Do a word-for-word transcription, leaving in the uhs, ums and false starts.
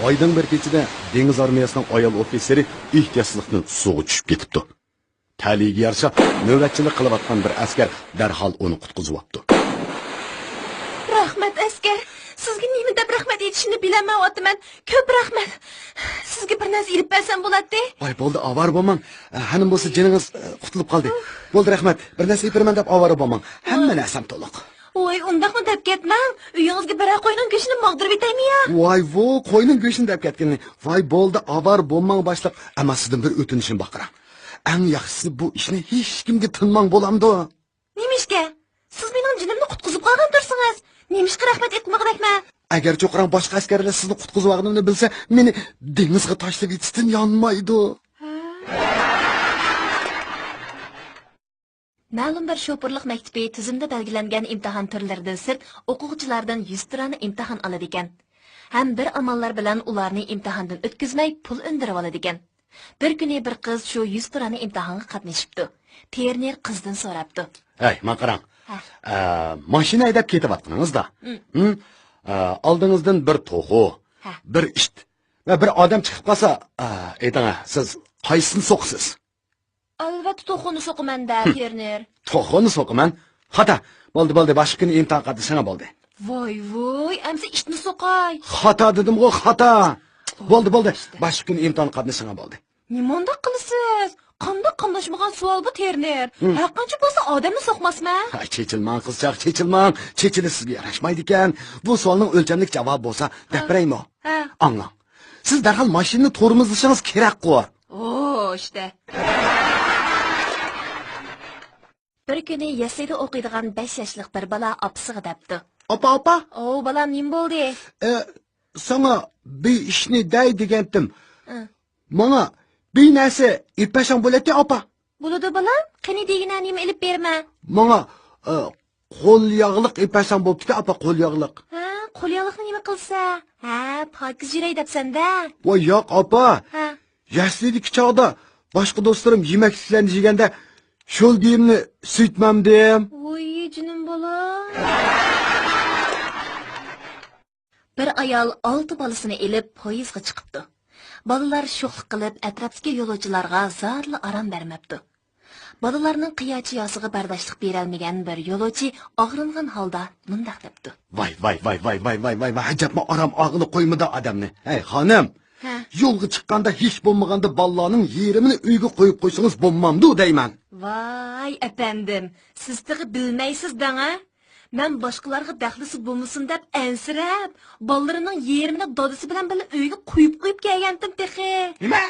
ئايدىڭ بىر كېچىدە دېڭىز ئارمىيەسىنىڭ ئايال ئوفىتسېرى ئېھتىياتسىزلىقتىن سۇغا چۈشۈپ كېتىپتۇ. تەلىيىگە يارىشا، نۆۋەتچىلىك قىلىۋاتقان بىر ئەسكەر دەرھال ئۇنى قۇتقۇزۇۋاپتۇ. رەھمەت، ئەسكەر. سىزگە نېمە دەپ رەھمەت ئېيتىشىمنى بىلەلمەيۋاتىمەن. كۆپ رەھمەت. سىزگە بىر نەرسە ئېلىپ بەرسەم بولاتتى. ۋاي، بولدى، ئاۋارە بولماڭ. ھەنە بولسا جېنىڭىز قۇتۇلۇپ قالدى. بولدى، رەھمەت. بىر نەرسە ئېلىپ بېرىمەن دەپ ئاۋارە بولماڭ. ھەممە نەرسەم تولۇق. ۋاي، ئۇنداقمۇ دەپ كەتمەڭ. ئۆيىڭىزگە بىرەر قوينىڭ گۆشىنى ماغدۇرۇپ ئېتەيمۇ يا؟ ۋاي ۋۇ، قوينىڭ گۆشىنى دەپ كەتكىنى. ۋاي، بولدى، ئاۋارە بولماڭ باشلىق. ئەمما سىزدىن بىر ئۆتۈنۈشۈم بار، قاراڭ. ئەڭ ياخشىسى بۇ ئىشنى ھېچكىمگە تىنماڭ، بولامدۇ؟ نېمىشقا؟ سىز مېنىڭ جېنىمنى قۇتقۇزۇپ قالغان تۇرسىڭىز، نېمىشقا رەھمەت ئېيتمىغۇدەكمەن؟ ئەگەرچۇ قاراڭ، باشقا ئەسكەرلەر سىزنى قۇتقۇزۇۋالغىنىمنى بىلسە، مېنى دېڭىزغا تاشلىۋېتىشتىن يانمايدۇ. مەلۇم بىر شوپۇرلۇق مەكتىپى تۈزۈمدە بەلگىلەنگەن ئىمتىھان تۈرلىرىدىن سىرت ئوقۇغۇچىلاردىن يۈز تۇرانا ئىمتىھان ئالىدىكەن. ھەم بىر ئاماللار بىلەن ئۇلارنى ئىمتىھاندىن ئۆتكۈزمەي پۇل ئۈندۈرۈۋالىدىكەن. بىر كۈنى بىر قىز شۇ يۈز تۇرانا ئىمتىھانغا قاتنىشىپتۇ. تېرنېر قىزدىن سوراپتۇ. ھەي، ماڭا قاراڭ. ھە. ئە، ماشىنا ھەيدەپ كېتىۋاتقىنىڭىزدا، ھىم. ھىم؟ ئە، ئالدىڭىزدىن بىر توخۇ، ھە. بىر ئىت ۋە بىر ئادەم چىقىپ قالسا، ئە، ئېيتىڭ، سىز قايسىسىنى سوقىسىز؟ ئەلۋەتتە توخۇنى سوقىمەن-دە، ھىم. تېرنېر. توخۇنى سوقىمەن؟ خاتا. بولدى، بولدى، باشقا كۈنى ئىمتىھان قاتنىشىڭا بولدى. ۋاي، ۋاي، ئەمسە ئىتنى سوقاي. خاتا دېدىمغۇ، خاتا. بولدى، بولدى، باشقا كۈنى ئىمتىھان قاتنىشىڭا بولدى. نېمانداق قىلىسىز؟ قانداق قاملاشمىغان سوئال بۇ، تېرنېر؟ ھىم. ھەرقانچە بولسا ئادەمنى سوقماسمەن. ھە، چېچىلماڭ قىزچاق، چېچىلماڭ. چېچىلىش سىزگە ياراشمايدىكەن. بۇ سوئالنىڭ ئۆلچەملىك جاۋابى بولسا دەپ ھە. بېرەيمۇ؟ ھە. ئاڭلاڭ. سىز دەرھال ماشىنىنى تورمۇزلىشىڭىز كېرەكقۇ. ئو، ئىشتە. بىر كۈنى يەسلىدە ئوقۇيدىغان بەش ياشلىق بىر بالا ئاپىسىغا دەپتۇ. ئاپا، ئاپا! ئوۋ، بالام، نېمە بولدى؟ ئە، ساڭا بىر ئىشنى دەي دېگەنتىم. ئە. ماڭا بىر نەرسە ئېلىپ بەرسەڭ بولاتتى، ئاپا. بولىدۇ، بالام. قېنى دېگىنە، نېمە ئېلىپ بېرىمەن؟ ماڭا، ئە، قول ياغلىق ئېلىپ بەرسەڭ بوپتىكەن، ئاپا، قول ياغلىق. ھە، قول ياغلىقنى نېمە قىلسا؟ ھە، پاكىز يۈرەي دەپسەن-دە. ۋاي ياق، ئاپا. ھە. يەسلىدىكى چاغدا باشقا دوستلىرىم يېمەكلىكلەرنى يېگەندە، شول دېيىمنى سۈيتمەمدىم. ۋوي، جېنىم بالام. بىر ئايال ئالتە بالىسىنى ئېلىپ پويىزغا چىقىپتۇ. بالىلار شوخلۇق قىلىپ، ئەتراپتىكى يولۇچىلارغا زادىلا ئارام بەرمەپتۇ. بالىلارنىڭ قىيا-چىياسىغا بەرداشلىق بېرەلمىگەن بىر يولۇچى ئاغرىنغان ھالدا مۇنداق دەپتۇ. ۋاي، ۋاي، ۋاي، ۋاي، ئەجەبمۇ ئارام ئالغىلى قويمىدى ئادەمنى. ھەي، خانىم! ھە. يولغا چىققاندا ھېچ بولمىغاندا بالىلارنىڭ يېرىمىنى ئۆيگە قويۇپ قويسىڭىز بولمامدۇ دەيمەن. ۋاي، ئەپەندىم، سىز تېخى بىلمەيسىز دەڭە. مەن باشقىلارغا دەخلىسى بولمىسۇن دەپ ئەنسىرەپ، بالىلىرىنىڭ يېرىمىنى دادىسى بىلەن بىللە ئۆيگە قويۇپ قويۇپ كەلگەنتىم تېخى. نېمە؟